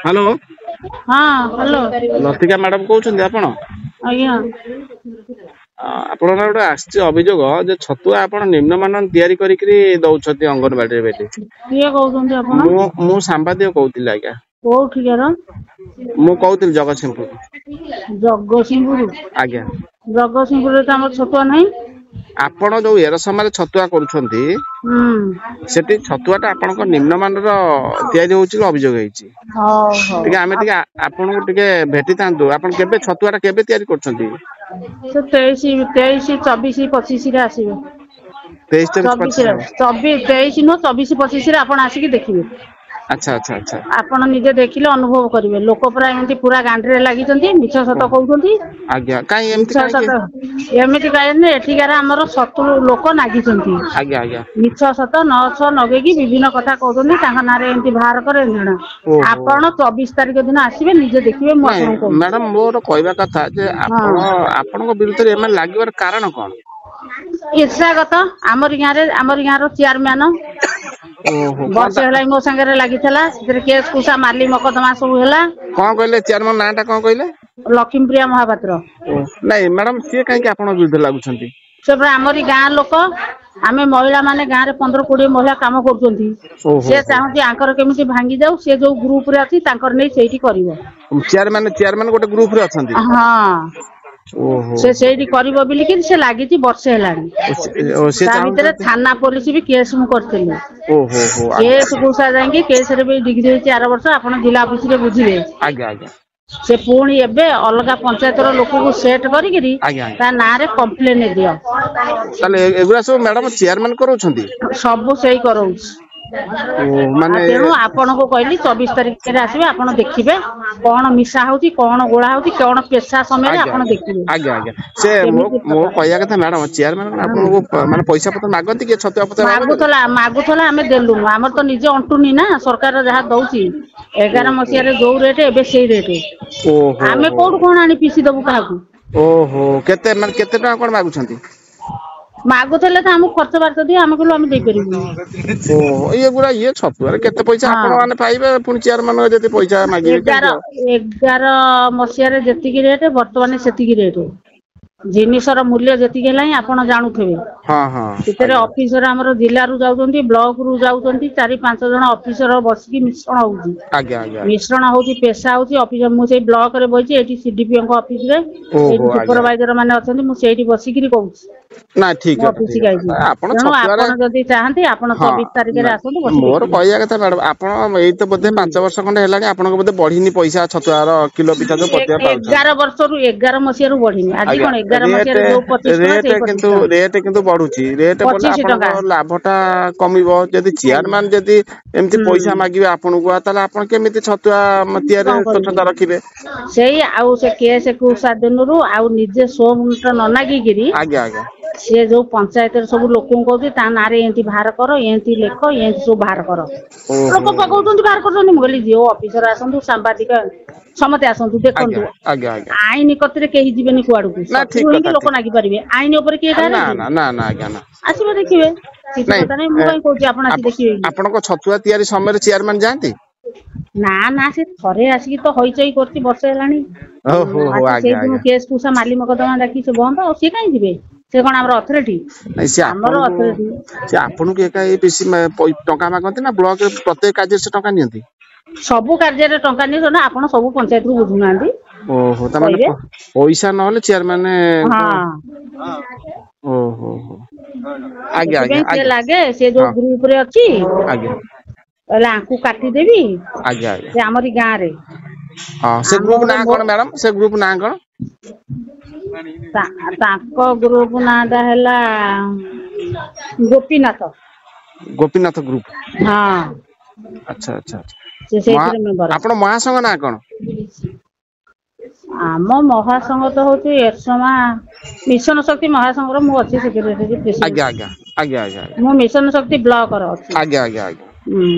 Hello. ହଁ, hello. ଲତିକା madam କହୁଛନ୍ତି ଆପଣ? ଆଜ୍ଞା। ଆପଣଙ୍କର ଗୋଟେ ଆସିଛି ଅଭିଯୋଗ ଯେ ଛତୁଆ ଆପଣ ନିମ୍ନମାନ ତିଆରି କରିକିରି ଦଉଛନ୍ତି ଅଙ୍ଗନବାଡିରେ ବୋଲି। କିଏ କହୁଛନ୍ତି ଆପଣ? ମୁଁ ସାମ୍ବାଦିକ କହୁଥିଲି ଆଜ୍ଞା। କୋଉଠିକାର? ମୁଁ କହୁଥିଲି ଜଗତସିଂହପୁର। ଜଗତସିଂହପୁର? ଆଜ୍ଞା। ଜଗତସିଂହପୁରରେ ତ ଆମର ଛତୁଆ ନାହିଁ। ଆପଣ ଯୋଉ ଏରସମାରେ ଛତୁଆ କରୁଛନ୍ତି, ସେଠି ଛତୁଆ ଟା ଆପଣଙ୍କ ନିମ୍ନମାନର ତିଆରି ହଉଛି ଅଭିଯୋଗ ହେଇଛି। ହଉ ହଉ। ଟିକେ ଆମେ ଟିକେ ଆପଣଙ୍କୁ ଟିକେ ଭେଟିଥାନ୍ତୁ। ଆପଣ କେବେ ଛତୁଆ ଟା କେବେ ତିଆରି କରୁଛନ୍ତି? ସେ 23, 23, 24, 25ରେ ଆସିବେ। 23, 24, 24ରେ। 25? 24, 23 ନୁହଁ, 24, 25ରେ ଆପଣ ଆସିକି ଦେଖିବେ। ଆଚ୍ଛା ଆଚ୍ଛା ଆଚ୍ଛା। ଆପଣ ନିଜେ ଦେଖିଲେ ଅନୁଭବ କରିବେ। ଲୋକ ପୁରା ଏମିତି ପୁରା ଗାଣ୍ଡିରେ ଲାଗିଛନ୍ତି, ମିଛ ସତ କହୁଛନ୍ତି। ଆଜ୍ଞା, କାଇଁ ଏମିତି? ମିଛ କାହିଁକି ସତ ଏମିତି କାହିଁକି? ଏଠିକାର ଆମର ଶତ୍ରୁ ଲୋକ ନାଗିଛନ୍ତି। ଆଜ୍ଞା ଆଜ୍ଞା। ମିଛ ସତ ନଅ ଛଅ ନଗେଇକି ବିଭିନ୍ନ କଥା କହୁଛନ୍ତି, ତାଙ୍କ ନାଁରେ ଏମିତି ବାହାର କରେ ଏମିତି। ଆପଣ 24 ତାରିଖ ଦିନ ଆସିବେ, ନିଜେ ଦେଖିବେ। ମୁଁ ନାଇଁ ଆପଣଙ୍କୁ କହୁଛି। ମ୍ୟାଡାମ, ମୋର କହିବା କଥା ଯେ ଆପଣ ଆପଣଙ୍କ ବିରୁଦ୍ଧରେ ଏମାନେ ଲାଗିବାର କାରଣ କଣ? ଈର୍ଷାଗତ। ଆମରି ଗାଁରେ, ଆମରି ଗାଁର ଚେୟାରମ୍ୟାନ ଓହୋ, କଣ ବର୍ଷେ ହେଲା ମୋ ସାଙ୍ଗରେ ଲାଗିଥିଲା। ସେଥିରେ କେସ୍ କୁସା ମାଲି ମକଦ୍ଦମା ସବୁ ହେଲା। କଣ କହିଲେ? ଚେୟାରମ୍ୟାନ ନାଁ ଟା କଣ କହିଲେ? ଲକ୍ଷ୍ମୀପ୍ରିୟା ମହାପାତ୍ର। ନାଇଁ ମ୍ୟାଡାମ, ସିଏ କାହିଁକି ଆପଣଙ୍କ ବିରୁଦ୍ଧରେ ଲାଗୁଛନ୍ତି? ସେ ପୁରା ଆମରି ଗାଁ ଲୋକ। ଆମେ ମହିଳା ମାନେ ଗାଁରେ 15-20 ମହିଳା କାମ କରୁଛନ୍ତି। ସେ ଚାହୁଁଛି ଆଙ୍କର କେମିତି ଭାଙ୍ଗି ଯାଉ। ସେ ଯୋଉ ଗ୍ରୁପ ରେ ଅଛି, ତାଙ୍କର ନେଇ ସେଇଠି କରିବ। ଚେୟାରମ୍ୟାନ ଗୋଟେ ଗ୍ରୁପ ରେ ଅଛନ୍ତି? ହଁ। ଓହୋ। ସେ ସେଇଠି କରିବ ବୋଲିକି ସେ ଲାଗିଛି ବର୍ଷେ ହେଲାଣି। ସେ ତା ଭିତରେ ଚାହୁଁଛନ୍ତି। ଥାନା ପୋଲିସ ବି କେସ୍ ମୁଁ କରିଥିଲି। ଓହୋ ହୋ ଆଜ୍ଞା। କେସ୍ କୁସା ଯାଇକି କେସରେ ବି ଡିଗ୍ରୀ ହେଇଛି ଆର ବର୍ଷ। ଆପଣ ଜିଲ୍ଲା ଅଫିସରେ ବୁଝିବେ। ଆଜ୍ଞା ଆଜ୍ଞା। ସେ ପୁଣି ଏବେ ଅଲଗା ପଞ୍ଚାୟତର ଲୋକକୁ ସେଟ୍ କରିକିରି ଆଜ୍ଞା ଆଜ୍ଞା ତା ନାଁରେ କମ୍ପ୍ଲେନ ଦିଅ। ତାହେଲେ ଏଗୁଡା ସବୁ ମ୍ୟାଡାମ ଚେୟାରମ୍ୟାନ କରାଉଛନ୍ତି? ସବୁ ସେଇ କରଉଛି। ଓ ଆଉ ମାନେ ତେଣୁ ଆପଣଙ୍କୁ କହିଲି, 24 ତାରିଖରେ ଆସିବେ, ଆପଣ ଦେଖିବେ କଣ ମିଶା ହଉଛି, କଣ ଗୋଳା ହଉଛି, କଣ ପେସା ସମୟରେ ଆଜ୍ଞା ଆପଣ ଆଜ୍ଞା ଦେଖିବେ ଆଜ୍ଞା ଆଜ୍ଞା ସେ ମୋ କେମିତି ମୋ ପ୍ରକାର। କହିବା କଥା ମ୍ୟାଡାମ, ଚେୟାରମ୍ୟାନ କଣ ଆପଣଙ୍କୁ ମାନେ ପଇସା ପତ୍ର ମାଗନ୍ତି କି ଛତୁଆ ଫତୁଆ ବାବଦରେ? ମାଗୁଥିଲା, ମାଗୁଥିଲା, ଆମେ ଦେଲୁନୁ। ଆମର ତ ନିଜେ ଅଣ୍ଟୁନି ନା ସରକାର ଯାହା ଦଉଛି। 11 ମସିହାରେ ଯୋଉ ରେଟ, ଏବେ ସେଇ ରେଟ। ଓହୋ ଆମେ ହୋ କୋଉଠୁ କଣ ଆଣି ପିସି ଦବୁ କାହାକୁ? ଓହୋ, କେତେ ମାନେ କେତେ ଟଙ୍କା କଣ ମାଗୁଛନ୍ତି? ମାଗୁଥିଲେ ତ ଆମକୁ ଖର୍ଚ୍ଚ ବାର୍ଚ୍ଚ ଦିଅ, ଆମେ କହିଲୁ ଆମେ ଦେଇପାରିବୁନି। ଓହୋ, ଇଏ ଗୁଡା ଇଏ ଛତୁଆରେ କେତେ ପଇସା ଆପଣ ମାନେ ପାଇବେ, ପୁଣି ଚେୟାରମ୍ୟାନ ଯଦି ପଇସା ମାଗିବେ 11 କେମିତି ହବ? 11 ମସିହାରେ ଯେତିକି ରେଟ, ବର୍ତ୍ତମାନ ସେତିକି ରେଟ। ଜିନିଷର ମୂଲ୍ୟ ଯେତିକି ହେଲାଣି ଆପଣ ଜାଣୁଥିବେ। ହଁ ହଁ ସେଥିରେ ଆଜ୍ଞା। ଅଫିସର ଆମର ଜିଲ୍ଲାରୁ ଯାଉଛନ୍ତି, ବ୍ଲକ ରୁ ଯାଉଛନ୍ତି, 4-5 ଜଣ ଅଫିସର ବସିକି ମିଶ୍ରଣ ହଉଛି। ଆଜ୍ଞା ଆଜ୍ଞା ଆଜ୍ଞା। ମିଶ୍ରଣ ହଉଛି, ପେସା ହଉଛି ଅଫିସ। ମୁଁ ସେଇ ବ୍ଲକ ରେ ବଇଛି, ଏଇଠି ସିଡିପିଓଙ୍କ ଅଫିସ ରେ। ଓହୋ ଏଇଠି ଆଜ୍ଞା ଆଜ୍ଞା। ସୁପରଭାଇଜର ମାନେ ଅଛନ୍ତି, ମୁଁ ସେଇଠି ବସିକିରି କହୁଛି। ନା, ଠିକ ମୁଁ କଥା, ଅଫିସ ଠିକ ଯାଇଛି। କଥା। ଆପଣ ତେଣୁ ଛତୁଆରେ ଆପଣ ଯଦି ଚାହାନ୍ତି, ଆପଣ ହଁ 24 ତାରିଖରେ ନା, ଆସନ୍ତୁ, ବସି ମୋର ଦେଖିବେ। କହିବା କଥା ମ୍ୟାଡାମ, ଆପଣ ଏଇ ତ ବୋଧେ 5 ବର୍ଷ ଖଣ୍ଡେ ହେଲାଣି ଆପଣଙ୍କ ବୋଧେ ବଢିନି ପଇସା, ଛତୁଆର କିଲୋ ପିଛା ଯୋଉ ପତିଆ ପାଉଛନ୍ତି। 11 ବର୍ଷରୁ, 11 ମସିହାରୁ ବଢିନି। ଆଜି ଆଜ୍ଞା କଣ 11 ରେଟ୍ ମସିହାରେ ଯୋଉ 25 ଟଙ୍କା, ରେଟ୍ ସେଇ 25 କିନ୍ତୁ ଟଙ୍କା। ରେଟ୍ କିନ୍ତୁ ବଢୁଛି। ରେଟ୍ ବଢିଲେ 25 ଆପଣଙ୍କ ଟଙ୍କା। ଲାଭ ଟା କମିବ। ଯଦି ଚେୟାରମ୍ୟାନ ଯଦି ଏମିତି ପଇସା ମାଗିବେ ଆପଣଙ୍କୁ, ଆଉ ତାହେଲେ ଆପଣ କେମିତି ଛତୁଆ ତିଆରି କଣ କରିବି? ସ୍ୱଚ୍ଛତା ରଖିବେ? ସେଇ ଆଉ ସେ କେସ୍ କୁସା ଦିନରୁ ଆଉ ନିଜେ ସୋ ନ ନାଗିକିରି ଆଜ୍ଞା ଆଜ୍ଞା। ସିଏ ଯୋଉ ପଞ୍ଚାୟତରେ ସବୁ ଲୋକଙ୍କୁ କହୁଛି, ତା ନାଁରେ ଏମିତି ବାହାର କର, ଏମିତି ଲେଖ, ଏମିତି ସବୁ ବାହାର କର। ଲୋକ ପକଉଛନ୍ତି, ବାହାର କରୁଛନ୍ତି। ମୁଁ କହିଲି ଯୋଉ ଅଫିସର ଆସନ୍ତୁ, ସାମ୍ବାଦିକ ସମସ୍ତେ ଆସନ୍ତୁ, ଆଜ୍ଞା ଦେଖନ୍ତୁ। ଆଜ୍ଞା ଆଜ୍ଞା। ଆଇନ କତିରେ କେହି ଯିବେନି କୁଆଡକୁ। ନା, ଶତ୍ରୁ ଠିକ ହେଇକି କଥା, ଲୋକ ଠିକ। ନାଗିପାରିବେ, ଆଇନ ଉପରେ କିଏ କାହାର ନା କି? ନା ନା ନା ଆଜ୍ଞା, ନା। ଆସିବେ, ଦେଖିବେ, କିଛି ନାଇଁ କଥା ନାହିଁ। ମୁଁ କାହିଁ କହୁଛି, ଆପଣ ଆସି ଦେଖିବେ କି? ଆପଣଙ୍କ ଛତୁଆ ତିଆରି ସମୟରେ ଚେୟାରମ୍ୟାନ ଯାଆନ୍ତି? ନା ନା, ସେ ଥରେ ଆସିକି ତ ହଇଚଇ କରୁଛି ବର୍ଷେ ହେଲାଣି। ଓହୋ ହୋ ଆସି ଆଜ୍ଞା ସେଇଦିନୁ ଆଜ୍ଞା। କେସ୍ କୁସା ମାଲି ମକଦ୍ଦମା ଡାକି ସେ ବନ୍ଦ। ଆଉ ସିଏ କାହିଁ ଯିବେ? ସେ କଣ ଆମର ଅଥରିଟି? ନାଇଁ, ସେ ଆମର ଆପଣଙ୍କୁ ଅଥରିଟି ସେ ଆପଣଙ୍କୁ ଏକା ଏଇ ବେଶୀ ଟଙ୍କା ମାଗନ୍ତି ନା ବ୍ଲକରେ ପ୍ରତ୍ୟେକ କାର୍ଯ୍ୟରେ ସେ ଟଙ୍କା ନିଅନ୍ତି? ସବୁ କାର୍ଯ୍ୟରେ ଟଙ୍କା ନିଅ ନା। ଆପଣ ସବୁ ପଞ୍ଚାୟତରୁ ବୁଝୁନାହାନ୍ତି, ଓହୋ, ତାମାନେ କହିବେ। ପଇସା ନହେଲେ ଚେୟାରମ୍ୟାନ ହଁ। ଓହୋ ହୋ, ଆଜ୍ଞା ଆଜ୍ଞା। ସେଥିପାଇଁ ସିଏ ଆଜ୍ଞା। ଲାଗେ। ସେ ଯୋଉ ହଁ ଗ୍ରୁପ ରେ ଅଛି, ଆଜ୍ଞା କହିଲେ ଆଙ୍କୁ କାଟିଦେବି। ଆଜ୍ଞା ଆଜ୍ଞା। ସେ ଆମରି ଗାଁ ରେ। ହଁ, ସେ ଆମ ଗ୍ରୁପ ଗୋଟେ ନାଁ ମୋ କଣ ମ୍ୟାଡାମ? ସେ ଗ୍ରୁପ ନାଁ କଣ? ତାଙ୍କ ଗ୍ରୁପ ନାଁ ଟା ହେଲା ଗୋପୀନାଥ। ଗୋପୀନାଥ ଗ୍ରୁପ? ହଁ। ଆଚ୍ଛା ଆଚ୍ଛା ଆଚ୍ଛା। ସେ ମହା ସେଇଥିରେ ମେମ୍ବର। ଆପଣ ମହାସଂଘ ନାଁ କଣ? ଆମ ମହାସଂଘ ତ ହଉଛି ଏରସମା ମିଶନ ଶକ୍ତି ମହାସଂଘର ମୁଁ ଅଛି ସେକ୍ରେଟାରୀ ଆଜ୍ଞା ପ୍ରେସିଡେଣ୍ଟ। ଆଜ୍ଞା ଆଜ୍ଞା ଆଜ୍ଞା ଆଜ୍ଞା। ମୁଁ ମିଶନ ଶକ୍ତି ବ୍ଲକ ର ଅଛି। ଆଜ୍ଞା ଆଜ୍ଞା ଆଜ୍ଞା। ହୁଁ।